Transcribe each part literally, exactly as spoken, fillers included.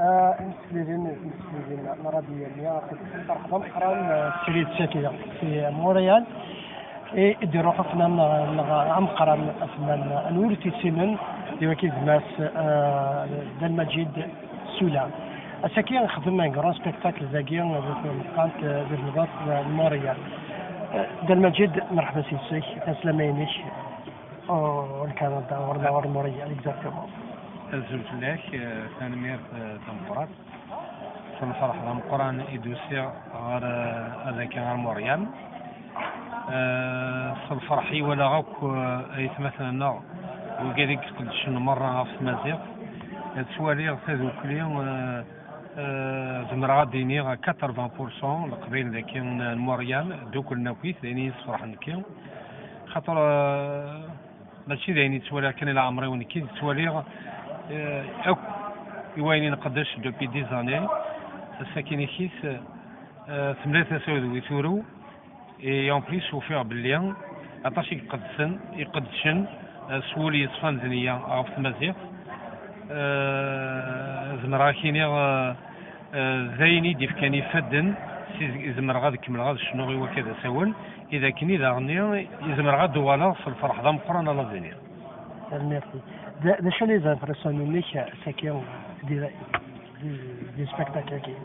Imeslilen, imeslilen n Radiyo Mya, lferḥ d ameqqran, srid sakya si Montréal. I d-iruḥ ufnan neɣ ameqqran afnan n wul tissinen, d waki d Mass Dda Lmaǧid Sula. Ass-agi nxeddem un grand spectacle dagi di tmeqqant di tebḍat n Montréal. Dda Lmaǧid, merḥba s yis-k, aslama-inek. Ur Kanada, ur ur Montréal, exactement. Azul fell-ak, eh, tanemmirt, eh, tameqqrant. S lferḥ d ameqqran i d-usiɣ ɣer, eh, ad akka ɣer Montréal. Eh, s lferḥ i walaɣ akk, eh, aytmaten-nneɣ, wigad i iqeddcen merra ɣef tmaziɣt. Eh, ttwaliɣ tadukli, eh, eh, zemreɣ ad d-iniɣ quatre-vingts pour cent leqbayel dagi n, n Montréal, dduklen akkit, d ayen i yi-yessefraḥen nekki. Xaṭer, eh, mačči d ayen i ttwaliɣ kan i leɛmer-iw nekki, ttwaliɣ, eh, akk i wayen i nqeddec depuis des années, ass-agi-nikis, eh, temla tasa-w d wi turew, et en plus ufiɣ belli aṭas i iqeddsen, iqeddcen, eh, s wul yeṣfan d nniya ɣef tmaziɣt. Eh, zemreɣ ad k-iniɣ, eh, eh, d ayen i d-ifkan ifadden, si zemreɣ ad kemmleɣ ad cnuɣ i wakka d asawen, i d akken i daɣen i zemreɣ ad d-uɣaleɣ s lferḥ d ameqqran à l'avenir. Tanemmirt. D d acu les impressions-nnek, ass-agi, di, di, di spectacle-agi?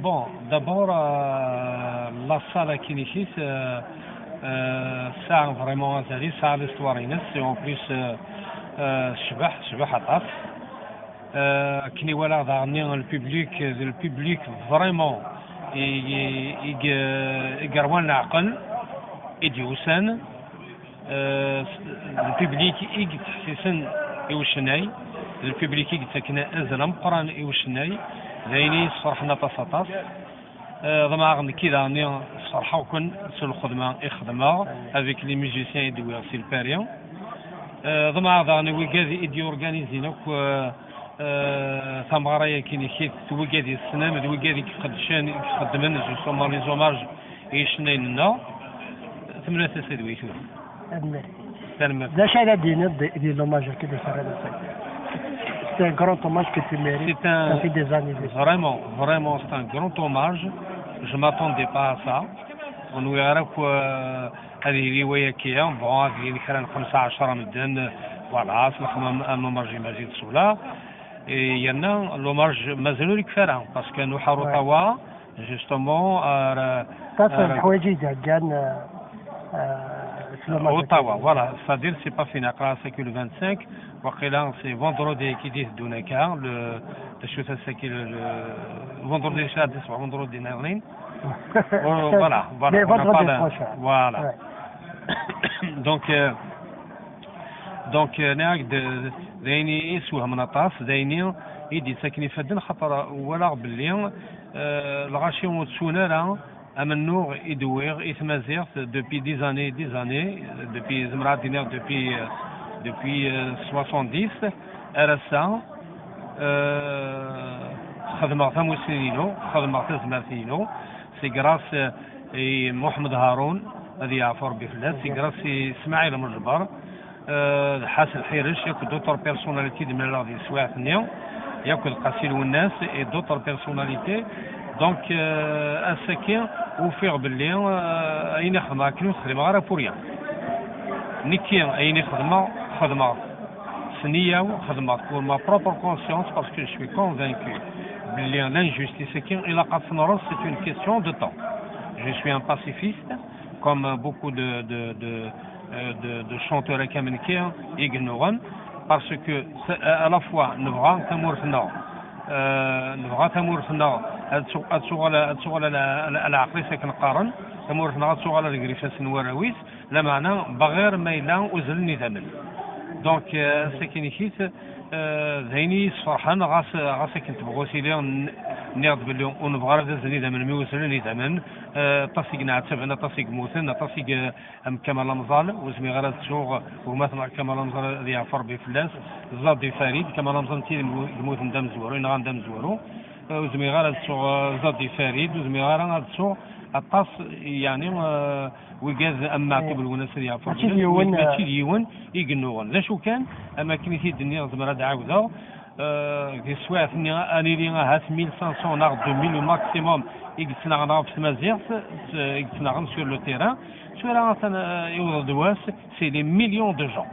Bon, d'abord, euh, la salle akin-ikit, euh, euh, tesɛa vraiment azal-is, tesɛa l'histoire-ines, et en plus, euh, euh, tecbeḥ, tecbeḥ aṭas. Euh, akken i walaɣ daɣen le public, le public vraiment i, i, i, i yerwan leɛqel, i d-yusan, euh, le public i yettḥessisen i ucennay, le public i yettaken azal ameqqran i ucennay, d ayen i yesferḥen aṭas aṭas. Euh, ḍemɛeɣ nekki daɣen sferḥeɣ-ken s lxedma i xedmeɣ avec les musiciens i d-wwiɣ si Lpari. Euh, ḍemɛeɣ daɣen wigad i d-yurganizin akk, euh, euh, tameɣra-yagi-nnek, d wigad yessnen, d wigad i iqeddcen, i ixeddmen justement les hommages i yicennayen-nneɣ. Temla tasa d wi tura. Tanemmirt. Tanemmirt. D acu ara d-tiniḍ di, di l'hommage-agi i d-terra d ass-agi? C'est un grand hommage que tu mérites. C'est un, ça fait des années déjà. Vraiment, vraiment, c'est un grand hommage. Je m'attendais pas à ça. Ur nwiɣ ara akk, euh, ad yili wayagi. Bon, ad yili kra n xemsa ɛecra medden, voilà, s lexdama n l'hommage i Majid Soula. Et yerna l'hommage mazal ur yekfi ara, parce que Nuḥa Ruṭawa, justement, ar, aṭas n leḥwayeǧ i d-heggan, euh, euh, s l'hommage. Ottawa, voilà, c'est-à-dire c'est pas fini, aql-aɣ ass-agi le vingt-cinq, waqila c'est vendredi-agi i d-iteddun akka, le, d acu ass-agi, le, le vendredi, c'est vendredi niḍnin. Voilà, voilà. Mais on n'a vendredi pas le prochain. Voilà. Ouais. Donc, euh, donc, euh, nniɣ-ak-d, d, d ayen i yessewhamen aṭas, d ayen i, i d-yettaken ifadden, xaṭer walaɣ belli, euh, lɣaci ur ttun ara amennuɣ i d-wwiɣ i tmaziɣt depuis des années, des années, depuis, zemreɣ ad d-iniɣ depuis, euh, depuis, euh, soixante-dix ar ass-a. Euh, xedmeɣ tamussni-inu, xedmeɣ tazmert-inu, c'est grâce, euh, i Muḥemmed Harun, ad yeɛfu Rebbi fell-as, c'est grâce i Smaɛil Mejber, euh, d Ḥasen Ḥirec, yakk d'autres personnalités d-mlaleɣ di teswiɛt-nni, yakk d Qasi Lwennas et d'autres personnalités. Donc, euh, ass-agi, ufiɣ belli, euh, ayen i xedmeɣ akken ur t-xdimeɣ ara pour rien. Nekki, ayen i xedmeɣ, xedmeɣ s nniya-w, xedmeɣ pour ma propre conscience, parce que je suis convaincu belli l'injustice-agi, ilaq ad tt-nres, c'est une question de temps. Je suis un pacifiste, comme beaucoup de, de, de, euh, de, de chanteurs akka am nekki i yennuɣen, parce que c'est, à la fois nebɣa tamurt-nneɣ, euh, nebɣa tamurt-nneɣ ad tu-, ad tuɣal, ad tuɣal a, a, a leɛqel-is akken qqaren, tamurt-nneɣ ad tuɣal ar ger ifassen n warraw-is, lameɛna bɣir ma yella uzzlen idammen. Donc, euh, ass-agi-nikit, euh, d ayen i yi-yesferḥen, ɣas, ɣas akken tebɣu tili, n-, nniɣ-d belli ur nebɣi ara ad azzlen idammen, mi uzzlen idammen, euh, aṭas i yenɛettaben, aṭas i yemmuten, aṭas i y-, am Kamal Amẓal, ur zmireɣ ara ad ttuɣ gma-tneɣ Kamal Amẓal, ad yeɛfu Rebbi fell-as, Zadi Farid, Kamal Amẓal netta i yemmuten d amezwaru, yenɣan d amezwaru, euh, ur zmireɣ ara ad ttuɣ, euh, Zadi Farid, ur zmireɣ ara ad ttuɣ aṭas, yeɛni, euh, wigad am Meɛtub Lwennas ad yeɛfu Rebbi fell-as, mačči d yiwen, mačči d yiwen i yennuɣen. D acu kan, am akken i t-id-nniɣ, zemreɣ ad d-ɛawdeɣ, Di teswiɛt-nni ad nili ahat mille cinq cents neɣ deux mille maximum i yettnaɣen ɣef tmaziɣt, i yettnaɣen sur le terrain. Tura atan iwweḍ-d wass, c'est des millions de gens.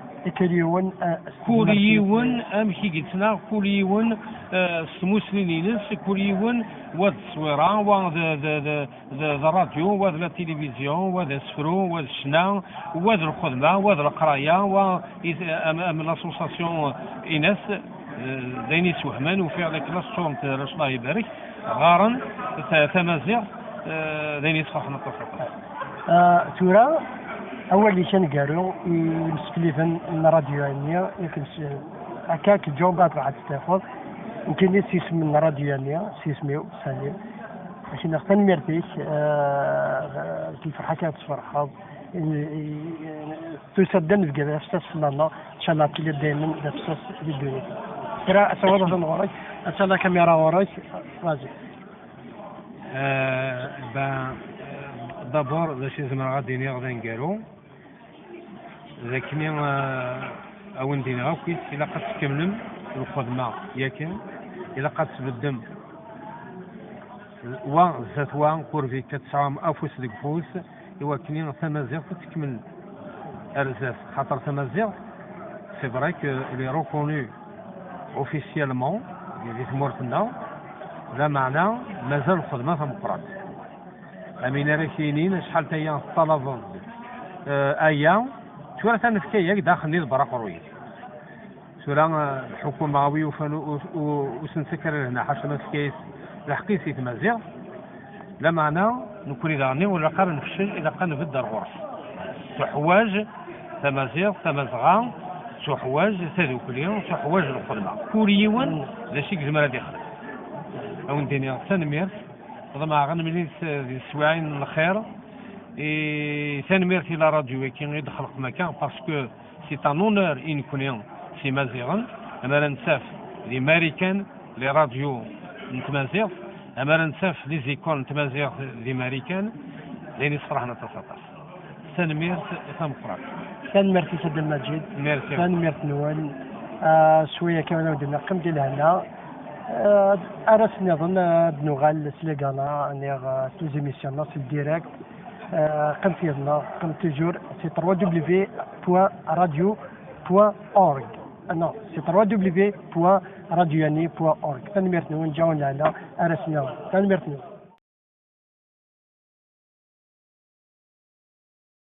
Kul yiwen amek i yettnaɣ, kul yiwen s tmuslin-ines, kul yiwen wa d tteswira, wa d d ṛṛadyu, wa d la télévision, wa d asefru, wa d ccna, wa d lxedma, wa d leqraya, wa am l'association ines. D ayen yeswehmen, ufiɣ la classe ččurent d arrac, Allah ibarek, ɣɣaren tamaziɣt. D ayen yesferḥen aṭas aṭas. Tura, awal-ik aneggaru i yimsekliben n ṛṛadyu-nni, akka k-ǧǧuɣ, mbeɛd ad tafeḍ. Nekkini s yisem n ṛṛadyu-nni, s yisem-iw, Salim. Ak iniɣ tanemmirt-ik, eh, ɣef lferḥ akka ad tferḥeḍ. I, i, tusa-d ad nebger d afessas fell-aneɣ, ncallah ad tiliḍ daymen d afessas di ddunit. Kra asawaḍ atan ɣur-k, ncallah kamira ɣur-k, vas-y. Eh, ben, eh, d'abord, d acu i zemreɣ ad d-iniɣ d aneggaru? D akken, eh, a wen-d-iniɣ akkit, ilaq ad tkemmlem lxedma yakan, ilaq ad tbeddem wa zdat wa, kurvik ad tesɛum afus deg ufus, i wakken tamaziɣt ad tekmel ar zdat, xaṭer tamaziɣt, c'est vrai que elle est reconnue officiellement di tmurt-nneɣ, lameɛna mazal lxedma tameqqrant. Am win ara k-yinin acḥal d aya teṭṭalabeḍ-d, eh, aya, tura atan nefka-yak-d axenni d baraqru-ik. Tura, eh, lḥukuma, wi yufan ur, ur, ur s-nettak ara lehna, ḥaca ma tefka-yas lḥeqq-is i tmaziɣt. Lameɛna, nekkni daɣen ur ilaq ara nefcel, ilaq ad nbedd ar ɣur-s. Tuḥwaǧ tamaziɣt, tamazɣa, tuḥwaǧ tadukli, tuḥwaǧ lxedma. Kul yiwen d acu i yezmer ad ixdem. A wen-d-iniɣ tanemmirt. Ḍemɛeɣ ad nemlil s, di teswiɛin n lxir. I tanemmirt i la radio-agi i d-xelqem akka, parce que c'est un honneur i nekkni s Imaziɣen, amar ad nettaf di Marikan les radios n tmaziɣt, amar ad nettaf les écoles n tmaziɣt di Marikan, d ayen yessefraḥen aṭas aṭas. Tanemmirt tameqqrant. Tanemmirt-ik a Dda Lmajid. Merci. Tanemmirt-nwen. Ah, s waya kan ad wen-d-neqqim di lehna. Ah, ar ass nniḍen, ah, ad nuɣal s lagana, niɣ, ah, s les émissions, niɣ s le direct. Ah, qqim yid-neɣ, qqim toujours, c'est trois W point radio point org. Ah, non, c'est trois W point radio yani point org. Tanemmirt-nwen, ǧǧawen lehna, ar ass nniḍen. Tanemmirt-nwen.